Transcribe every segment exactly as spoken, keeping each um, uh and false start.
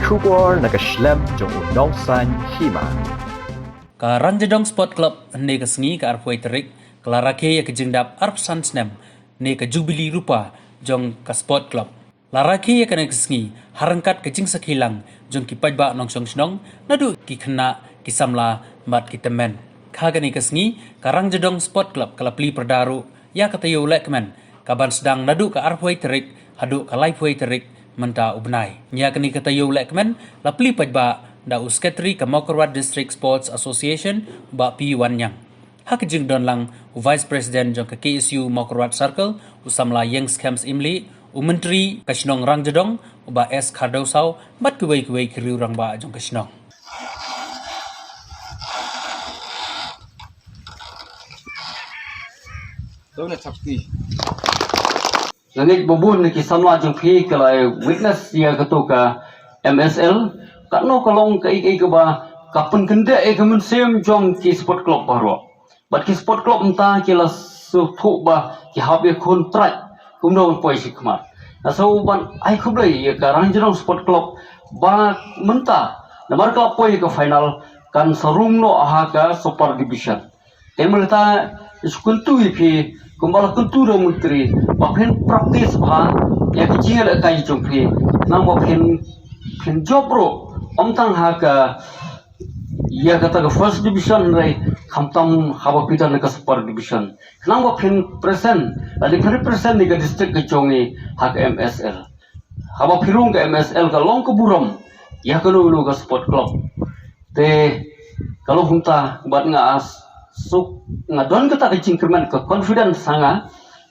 Khubor na ka shlem jong u nongsan hima. Ka Rangjadong Sport Club hynne ka sngi ka arphew tarik ka la rakhe ïa ka jingdap arphew san snem ne ka jubili rupa jong ka Sport Club. La rakhe ïa kane ka sngi ha ryngkat ka jingsakhi lang jong ki paidbah nongshong shnong naduh ki khynnah, ki samla bad ki tymmen. Ha kane ka sngi ka Rangjadong Sport Club ka la plie pyrda ruh ïa ka taïew lehkmen ka ban sdang naduh ka arphew tarik haduh ka laiphew tarik mynta u bnai. Ïa kane ka taïew lehkmen la plie paidbah da u Secretary ka Mawkyrwat District Sports Association, Bah P Wanniang. Ha ka jingdon lang u Vice President jong ka K S U Mawkyrwat Circle, u samla Ïeng Skhem Syiemlieh, u Myntri ka shnong Rangjadong, u Bah S Khardewsaw, bad kiwei kiwei ki riew rangbah jong ka shnong. Nangta ba bun na ki samla jong phi ki la witness ïa kato ka M S L, katno ka long kaei kaei kaba ka pynkyndeh ïa ka mynsiem jong ki sport club baroh. Bad ki sport club mynta ki la sngewthuh ba ki hap ïa khun trei kumno ban poi shakhmat. Nga sngew ban ai khublei ïa ka Rangjadong Sport Club ba mynta namar ka la poi ïa ka final kan sa rung noh ha ka Super Division. Te mynta shu kyntu ïa phi kumba la kyntu da u Myntri ba phin practice bha ïa ka jingïalehkai jong phi, khnang ba phin, phin jop ruh ym tang ha ka ïa kata ka First Division hynrei khamtam haba phi don ha ka Super Division, khnang ba phin present, lane phin represent ïa ka district ka jong ngi ha ka M S L. Haba phi rung ka M S L ka long ka burom ïa kano kano ka sport club. Te ka long kumta bad nga suk, nga don kata ka jingkyrmen, ka confidence ha nga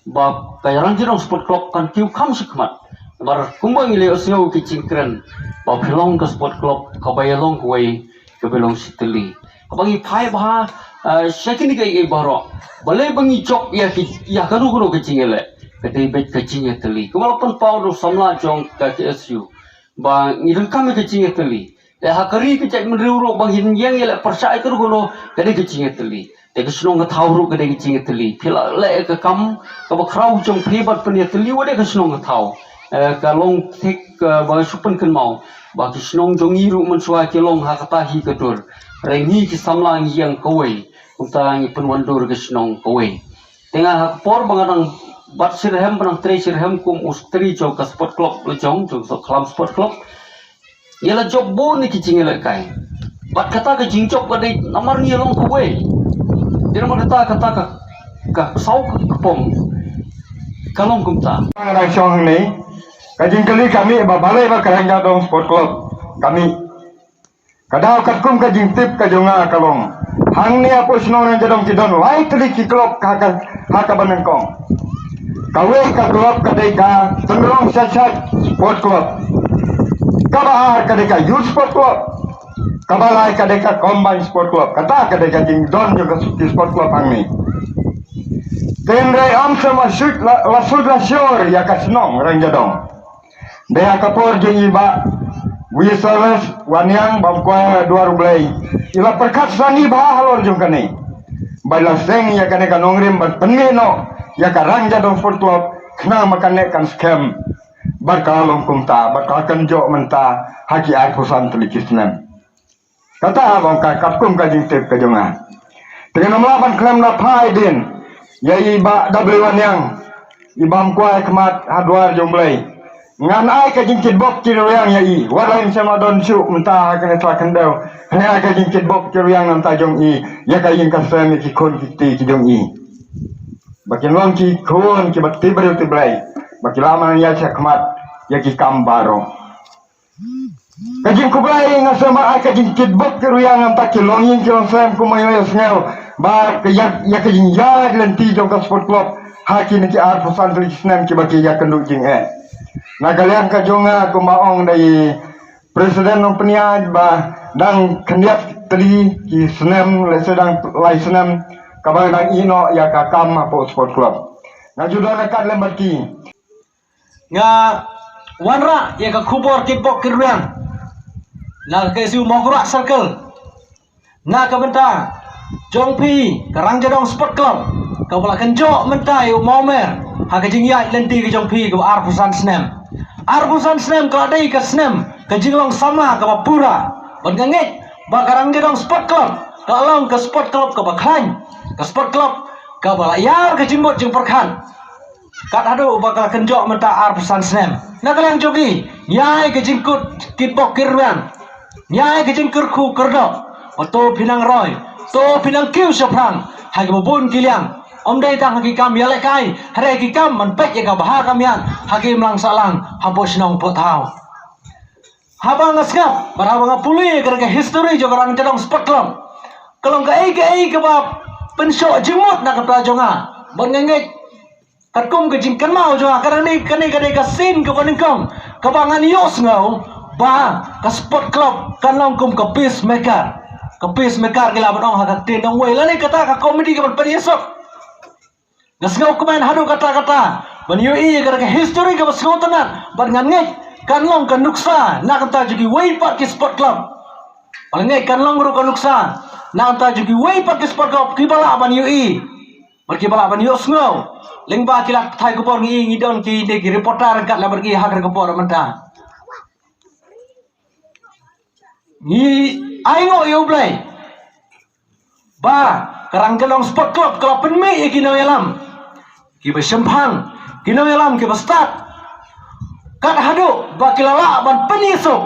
ba ka Rangjadong Sport Club kan kiew kham shakhmat. Namar kumba ngi la ïohsngew ki jingkren ba phi long ka sport club kaba ïalong kawei, kaba long shi tylli. Haba ngi phai bha, eh, sha kine kiei kiei baroh, balei ba ngi jop ïa ki, ïa kano kano ka jingïaleh, ka dei beit ka jingïatylli. Kumba la pynpaw da u samla jong ka K S U ba ngi donkam ïa ka jingïatylli. Te ha ka ri ka jaitbynriew ruh ba ngin ïeng ïaleh pyrshah ïa kano kano, ka dei ka jingïatylli. Te ka shnong ka thaw ruh ka dei ka jingïatylli. Phi la leh ka kam kaba khraw jong phi ban pynïatylli wat ïa ka shnong ka thaw. Eh, ka long thik, eh, ba shu pynkynmaw ba ki shnong jong ngi ruh mynshuwa ki long ha kata hi ka dur. Hynrei ngi ki samla ngi ïeng kawei, kumta ngi pynwandur ka shnong kawei. Te nga ha ka por ba nga dang bat shitrhem, ba dang trei shitrhem kum u secretary jong ka sport club la jong, jong ka Khlam Sport Club, ngi la jop bun ki jingïalehkai. Bad kata ka jingjop ka dei namar ngi long kawei. Te namar kata, kata ka, ka saw ka, ka pom ka long kumta. Nga dang shong hangne, ka jingkylli ka mih ba balei ba ka Rangjadong Sport Club ka mih. Ka daw katkum ka jingtip ka jong nga ka long, hangne hapoh shnong Rangjadong ki don lai tylli ki club ha ka, ha kaba nyngkong. Kawei ka club ka dei ka Tynrong Shait Shait Sport Club. Kaba ar ka dei ka Youth Sport Club. Kaba lai ka dei ka Combined Sport Club. Kata ka dei ka jingdon jong ka Sport Club hangne. Hynrei ym shym la sut la, la sut la shor ïa ka shnong Rangjadong. Dei ha ka por jong i Bah Wi Service Wanniang, bam kwai ha duwar U Blei, i la pyrkhat sani bha halor jong kane. Ba i la seng ïa kane ka nongrim ban pynmih noh ïa ka Rangjadong Sport Club, khnang ba kane kan skhem. Bad ka long kumta, bad ka kynjoh mynta ha ki arphew san tylli ki snem. Kata ha long ka katkum ka jingtip ka jong nga. Te ngan ym lah ban khlem da phai dien ïa i Bah W Wanniang, i bam kwai khmat ha duwar jong U Blei. Ngan ai ka jingkitbok kitrwiang ïa i. Wat la ngim shym la don shuh mynta ha kane ka khyndew, ngan ai ka jingkitbok kitrwiang na bynta jong i ïa ka ïing ka sem, ïa ki khun ki kti ki jong i, ba kin long ki khun kiba kti briew kti Blei, ba kin lah ban ïaid shakhmat ïa ki kam baroh. Ka jingkhublei nga sngewbha ai ka jingkitbok kitrwiang na bynta ki longïing ki longsem, kumba ngi la ïohsngew ba ka ïa, ïa ka jingïaid lynti jong ka sport club ha kine ki arphew san tylli ki snem kiba ki ïakynduh jingeh. Na ka liang ka jong nga, kumba ong da i president nongpynïaid, ba dang khyndiat tylli ki snem, lehse dang lai snem kaba dang ïehnoh ïa ka kam hapoh sport club. Nga ju don ryngkat lem bad ki. Nga wanrah ïa ka khubor kitbok kitrwiang na ka K S U Mawkyrwat Circle na ka bynta jong phi, ka Rangjadong Sport Club, kaba la kynjoh mynta ïa u mawmer ha ka jingïaid lynti ka jong phi kaba arphew san snem. Arphew san snem ka la dei ka snem ka jinglong samla kaba pura. Bad nga ngeit ba ka Rangjadong Sport Club ka la long ka sport club kaba khlaiñ, ka sport club kaba la ïar ka jingmut jingpyrkhat. Kat haduh ba ka la kynjoh mynta arphew san snem. Na ka liang jong ngi, ngi ai ka jingkut kitbok kitrwiang, ngi ai ka jingkyrkhu kyrdok. Ba to phi nang roi, to phi nang kiew shaphrang ha kiba bun ki liang. Ym dei tang ha ki kam ïalehkai, hynrei ha ki kam ban peit ïa ka bha ka miat ha ki imlang sahlang hapoh shnong poh thaw. Haba nga sngap bad haba nga pule ïa ka history jong ka Rangjadong Sport Club, ka long kaei kaei kaba pynshoh jingmut na ka bynta jong nga. Bad nga ngeit katkum ka jingkynmaw jong nga, ka dang dei, kane ka dei ka sien kaba nyngkong kaba ngan ïohsngew ba ka sport club kan long kum ka pacemaker. Ka pacemaker ki lah ban ong ha ka ktien nongwei, lane kata ka comedy kaban pynïasuk. Nga sngewkmen haduh katta katta ban ïohi ïa ka history kaba sngewtynnat, bad ngan ngeit kan long ka nuksa na ka bynta jong kiwei pat ki sport club. Bad ngan ngeit kan long ruh ka nuksa na ka bynta jong kiwei pat ki sport club kiba lah ban ïohi bad kiba lah ban ïohsngew. Lyngba ki lad pathai khubor ngi, ngi don ki, ki reporter ryngkat lem bad ngi ha kane ka por mynta. Ngi ainguh ïa U Blei ba ka Rangjadong Sport Club ka la pynmih ïa ki nongïalam kiba shemphang, ki nongïalam kiba stad, kat haduh ba ki la lah ban pynïasuk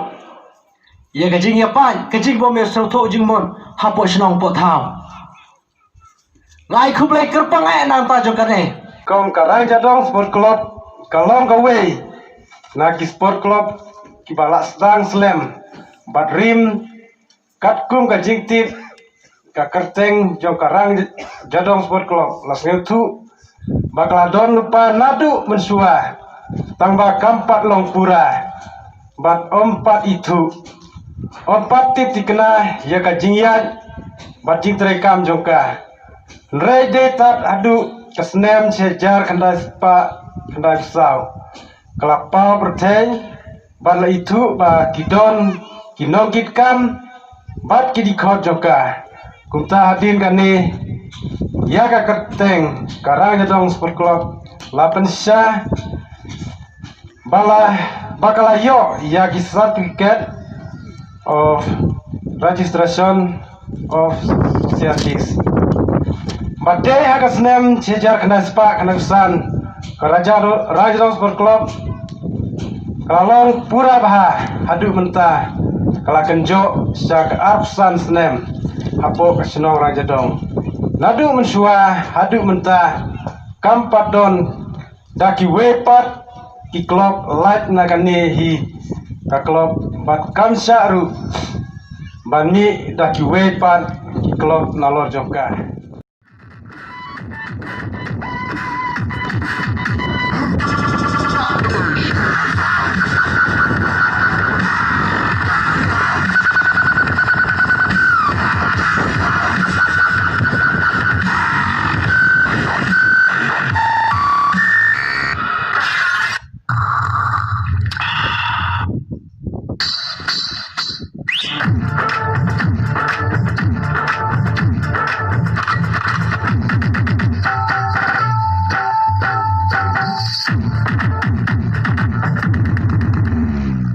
ïa ka jingïapait, ka jingbym ïasngewthuh jingmut hapoh shnong poh thaw. Nga ai khublei kyrpang eh na ka bynta jong kane. Kum ka Rangjadong Sport Club ka long kawei na ki sport club kiba la sdang slem bad rim katkum ka jingtip. Ka kyrteng jong ka Rangjadong Sport Club la sngewthuh ba ka la don lypa naduh mynshuwa, tangba kam pat long pura bad ym pat ithuh, ym pat tip thikna ïa ka jingïaid bad jingtreikam jong ka. Hynrei dei tad haduh ka snem shi hajar khyndai spah khyndaiphew saw ka la paw pyrthei bad la ithuh ba ki don ki nongkitkam bad ki dkhot jong ka. Kumta hadien kane ïa ka kyrteng ka Rangjadong Sport Club la pynshai ba la, ba ka la ïoh ïa ki certificate of registration of societies. Bad dei ha ka snem shi hajar khyndai spah khyndai phew san ka Raja, Rangjadong Sport Club ka la long pura bha haduh mynta, ka la kynjoh sha ka arphew san snem hapoh ka shnong Rangjadong. Naduh mynshuwa haduh mynta kam pat don da kiwei pat ki club lait na kane hi ka club bad kam shah ruh ban mih da kiwei pat ki club nalor jong ka.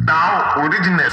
Now original.